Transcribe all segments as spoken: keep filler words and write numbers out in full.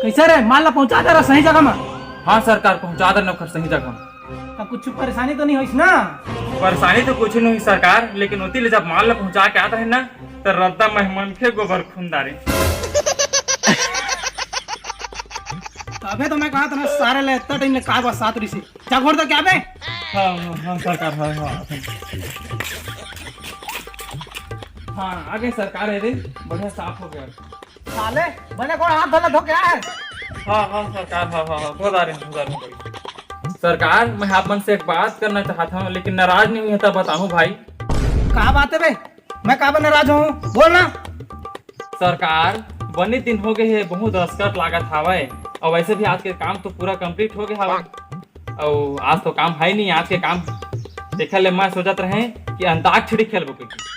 कइसे रे, माल ला पहुंचा दे रहा सही जगह में? हाँ सरकार, पहुंचा दे रहा सही जगह में। तब कुछ परेशानी तो नहीं होइस ना? परेशानी तो कुछ नहीं हुई सरकार, लेकिन ओती ले जब माल ला पहुंचा के आत रहे ना, तो रद्दा में मनखे गोबर खून डारे। तभे तो मैं कहा था ना, सारे ले इतना टाइम ले का बस साथ रही से। जा घोर दो क्या बे? हाँ, हाँ, हाँ, सरकार, हाँ, हाँ। हाँ, आगे सरकार है रे, बढ़िया साफ हो गया। साले, बने कौन हाथ धोला धो के आए? हाँ, हाँ, सरकार, हाँ, हाँ, हाँ, धो डारे, धो डारे, धो डारे। सरकार, मैं आप मन से एक बात करना चाहता हूँ, लेकिन नाराज नहीं हुई है तब बताऊँ भाई। का बात है बे? मैं का बर नाराज हूँ? बोल ना। सरकार, बने दिन हो गए है, बहुत असकट लागत हावय, और वैसे भी आज के काम तो पूरा कंप्लीट हो गया हावय, और आज तो काम है ही नहीं, आज के काम देखे ले मैं सोचत रहे कि अंताक्षरी खेलबो कहिके।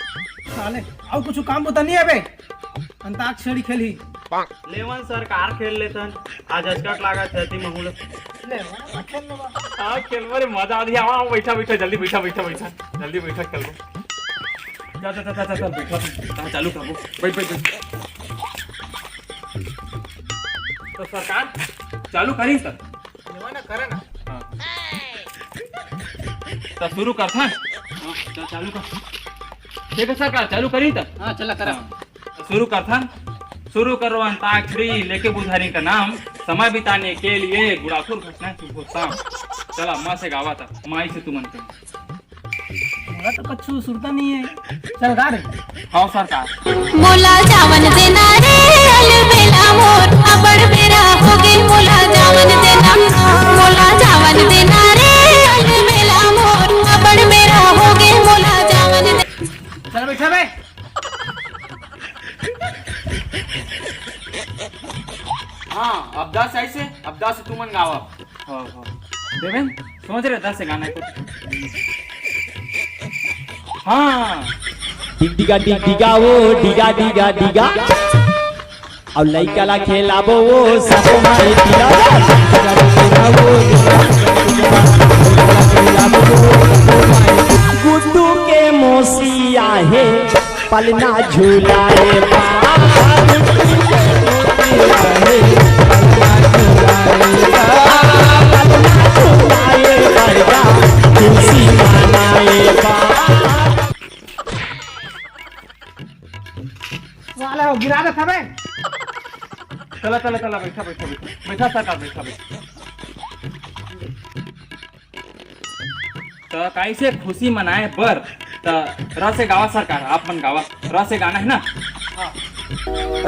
साले, और कुछ काम बुता नहीं है बे? अंताक्षरी खेल ही। लेवन सरकार खेल लेथन, आज असकट लागत है, ती महूल। ले, खेल लेवा। हाँ, खेलबो रे, मजा आ रही है। आओ, आओ, बैठा, बैठा, जल्दी बैठा, बैठा, बैठा, जल्दी बैठा, खेलबो। जा, जा, जा, जा, जा, जा, बैठा तू। हाँ, चालू करबो। बैठ, बैठ, बैठ। तो सरकार, चालू करी सर? लेवा ना, करे ना। हाँ। तो शुरू कर था। हाँ, चल, चालू कर। ठीक है सरकार, चालू करी था। हाँ, चला, करा। हाँ। तो शुरू कर था। शुरू करो अंताक्षरी, लेके बुधारी का नाम। समय बिताने के लिए गुड़ाखुर घोषणा शुभ शाम। चला, माँ से गावा था, माई से तुमन के। मोला तो कछु सुरता नहीं है। चल गा रे। हाँ सरकार। मोला जावन देना रे, अलबेला मोर, अबड़ बेरा हो गे, मोला जावन देना, मोला जावन देना रे, अलबेला मोर, अबड़ बेरा हो गे, मोला जावन दे। चल बैठा बे। हाँ, अब दस ऐसे, अब दस तुमन गावा। हाँ, हाँ। देवेन, समझ रहे दस से गाना है कुछ? हाँ। डिग डिगा डिग डिगा वो, डिगा डिगा डिगा। अउ लइका ला खेलाबो वो, सबो माई पिला। गुड्डू के मौसी आहे, पलना झूलाए बा। साला हो, गिरा दे सबे। चला, चला, चला, बैठा, बैठा, बैठा, बैठा, सरकार, बैठा, बैठा। त काइसे खुशी मनाए बर त र से गावा सरकार, आप मन गावा, र से गाना है ना?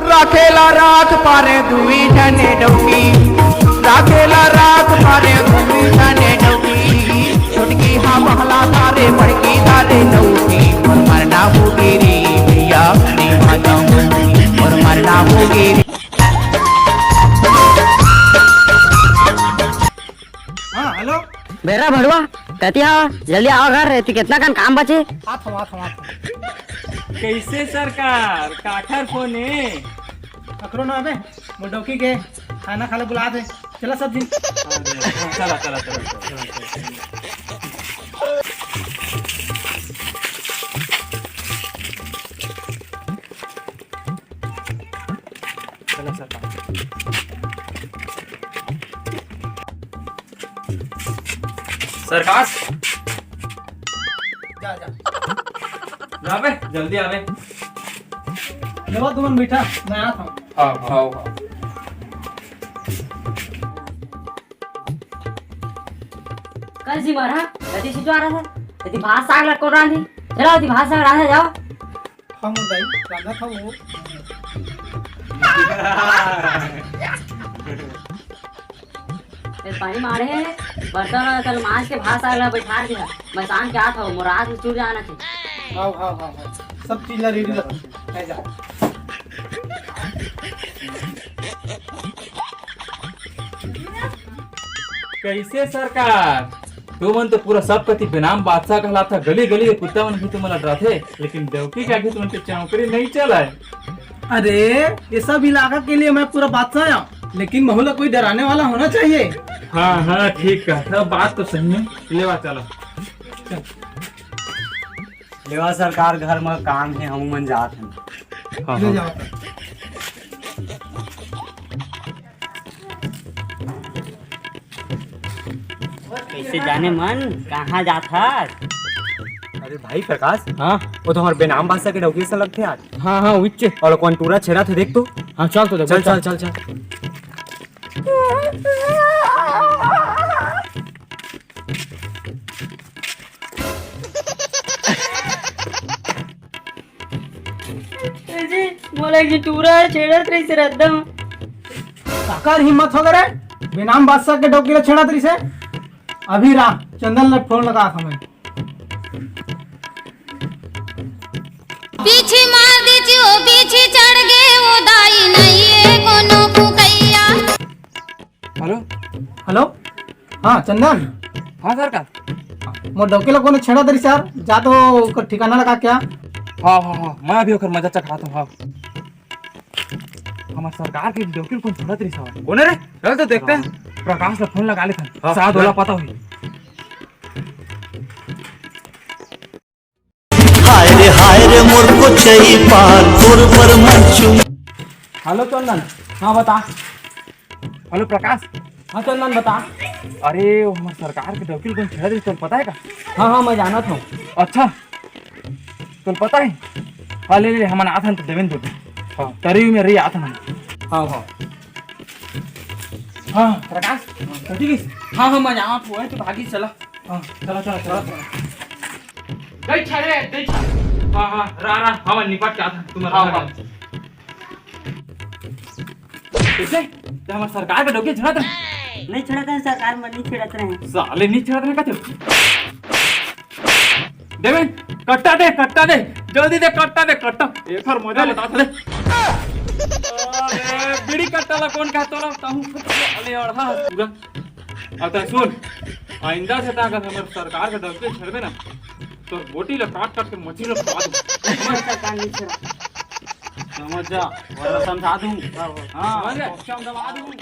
राखेला राख पारे दुई झने डौकी, राखेला राख पारे दुई झने डौकी। छोटकी हा बहला धारे, बड़की धारे लौकी। मोर मरना होगे रे भैया, नहीं भागम। मोर मरना होगे रे। हाँ, हेलो। बेरा भड़ुआ, कति हव? जल्दी आवा घर, एती केतना कन काम बचे। आत हव, आत हव, आत हव। कइसे सरकार, काखर फोन ए? ककरो ना अबे, मोर डौकी के खाना खाले बुलात हे। चला सब झिन। चला, चला, चला, चला, चला। चला सरकार। सरकार। जा, जा। जा बे, जल्दी आवे। लेवा तुमन बैठा, मैं आत हव। हाँ, हाँ, हाँ। कल जी मरा, कति सिचवा रहा था? यदि भात साग लटको रांधी। चलो, यदि भात साग रांधा जाओ। हम दाई, रांधा था वो। ए, पानी मारे हे, बर्तन वर्तन मांज के भात साग ला बैठा दिया। मैं शाम के आत हव, मोर रात में चूर जाना थे। हाव, हाव, हाव, हाव। सब चीज ला रेडी रख। ले जा। कइसे सरकार? तुमन तो पूरा सब कति बेनाम बादशाह कहलात हा, गली गली के कुत्ता मन भी तुमन ला डराथे, लेकिन देवकी के आगे तुमन के चौकड़ी नहीं चलय। अरे, ये सब इलाका के लिए मैं पूरा बादशाह हूँ, लेकिन महू ला कोई डराने वाला होना चाहिए। हाँ, हाँ, ठीक कहा, बात तो सही है। लेवा चला। लेवा सरकार, घर में काम है, हम मन जात हैं। हाँ, ले हाँ। जाओ। ते जाने मन कहाँ जात हस? अरे भाई प्रकाश, हाँ? वो तो हमर बेनाम बादशाह के डौकी से लगथे यार। हाँ, हाँ, उच्च। और कौन टूरा छेड़ा थे, देख तो। हाँ, चल तो देख, चल, चल। चल, चल, चल। जी, मोला एक झन टूरा छेड़त रहिस रद्दा म। काकर हिम्मत हो गे रे? बेनाम बादशाह के डौकी ला छेड़त रहिस हे? अभी रा, चंदन ला फोन लगा हमें। पीछे मार दीजिए, ओ पीछे चढ़ गए, ओ दाई नहीं है कोनो फुकैया। हेलो। हेलो। हाँ, चंदन। हाँ सर, का? मोर डौकी ला कोनो छेड़त रहिस यार, जा तो ओकर ठिकाना लगा क्या? हाँ, हाँ, हाँ, मैं अभी ओकर मजा चखात हूँ, हाँ। हमर सरकार के डौकी ला कोनो छेड़त रहिस हवय। कोन हे रे? चल तो देखते हैं। प्रकाश ला फोन लगा लेथन, हाँ, शायद ओला पता होही। हाय रे हाय रे मोर कोचई पान तोर बर मंचू। हेलो चंदन, हाँ बता। हेलो प्रकाश। हाँ चंदन बता। अरे वो हमर सरकार के डौकी ला कोनो छेड़त रहिस, तोला पता है का? हाँ हाँ मैं जानत हूँ। अच्छा तोला पता है? हाँ ले ले, हमन आथन तो देवेन दो। हाँ। तरी में रही आथन हम। हाँ हाँ। हाँ प्रकाश, तो ठीक है। हाँ हाँ मैं जानत हूँ, तू भागी चला। हाँ, चला, चला, चला, चला। गई छा रे, गई छा। हाँ, हाँ, रा, रा, हाँ, मैं निपट के आता हूँ, तुम्हारा हाँ, घर हाँ। कैसे? ते हमर सरकार के डौकी छेड़त रहे? नहीं छेड़त रहे, सरकार में नहीं छेड़त रहे। साले नहीं छेड़त रहे, कहते हो? देवेन, कट्टा दे, कट्टा दे, जल्दी दे, कट्टा दे, कट्टा। एक हर मजा बता दे। अरे, बीड़ी कट्टा ला कौन कहता ला? ताहू, अरे, अड़हा, पूरा। अब तैं सुन, आइंदा से तैं अगर हमर सरकार के डौकी छेड़बे ना, तोर बोटी ला काट काट के मछली ला खवा दूँ। हमर सरकार नहीं छेड़ा। समझ जा, वरना समझा दूँ। हाँ, समझ गए? बक्सा में दबा दूँ।